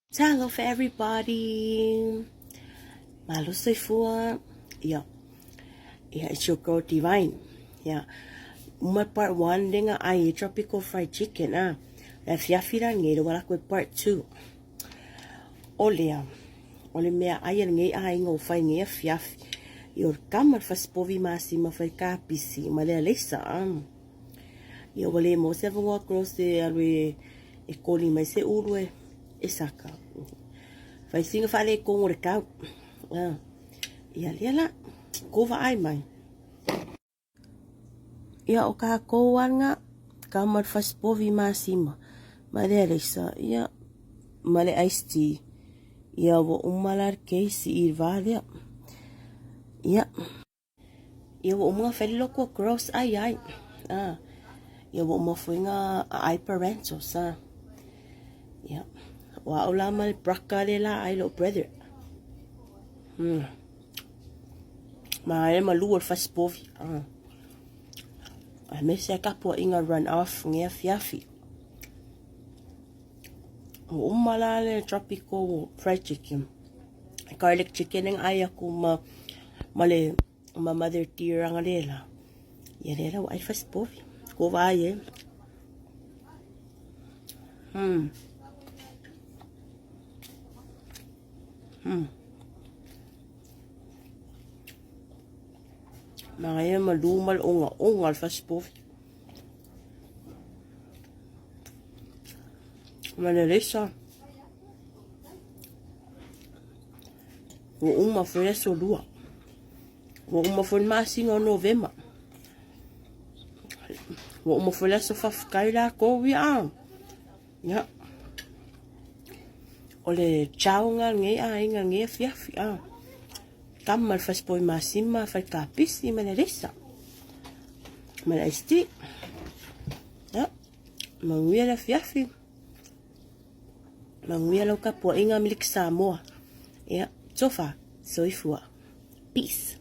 Talofa everybody. Malo soifua. Yeah. Yeah, it's your girl Divine. Yeah. Uma part 1 lenga ai tropical fried chicken ah. La fiafi la nge wala ko part 2. Olea. Ole mea ai nge ai ngo fai nge fiafi. Yo kama faspovi masi ma fai kapisi ma le leisa. Ah. Ia ua le maua se avanoa cross e alu e e koli mai se ulu e e saka. Fai singa whaale e kongo le kau. Ah. Ia lea la, ko vaai mai. Ia o ka kou anga, ka mar faspovi masima. Ma lea leisa, ia ma le iced tea. Ia ua uma la le case i va lea. Ia. Ia ua uma fai le loko gross ai ai. Ah. Ia ua uma foi nga ai parentals ah. Ia. Ua au la ma le braka le la ai lo brother. Ma e ma lua le fasipovi. Ah. Ai me se kapua inga run off nge afiafi. Ua uma la le tropical fried chicken. Garlic chicken ang ai aku ma ma le ma mother dear ang lela. Ia lela wa ai fast povi. Ko vai e. Ma ia ma lu ma le onga onga le fast povi. Ma le leisa. Ua uma foi le aso lua. Ua uma foi le masina o Novema. Ua uma foi le aso faafetai lakou ia a. Ia. O le chaoga lenei aiga lenei afiafi a. Tama le fasipovi masima, fai kapisi ma le leisa. Ma le iced tea. Ia. Manuia le afiafi. Manuia lau tapuaiga Miliki Samoa. Ia, tofa, soifua. Peace.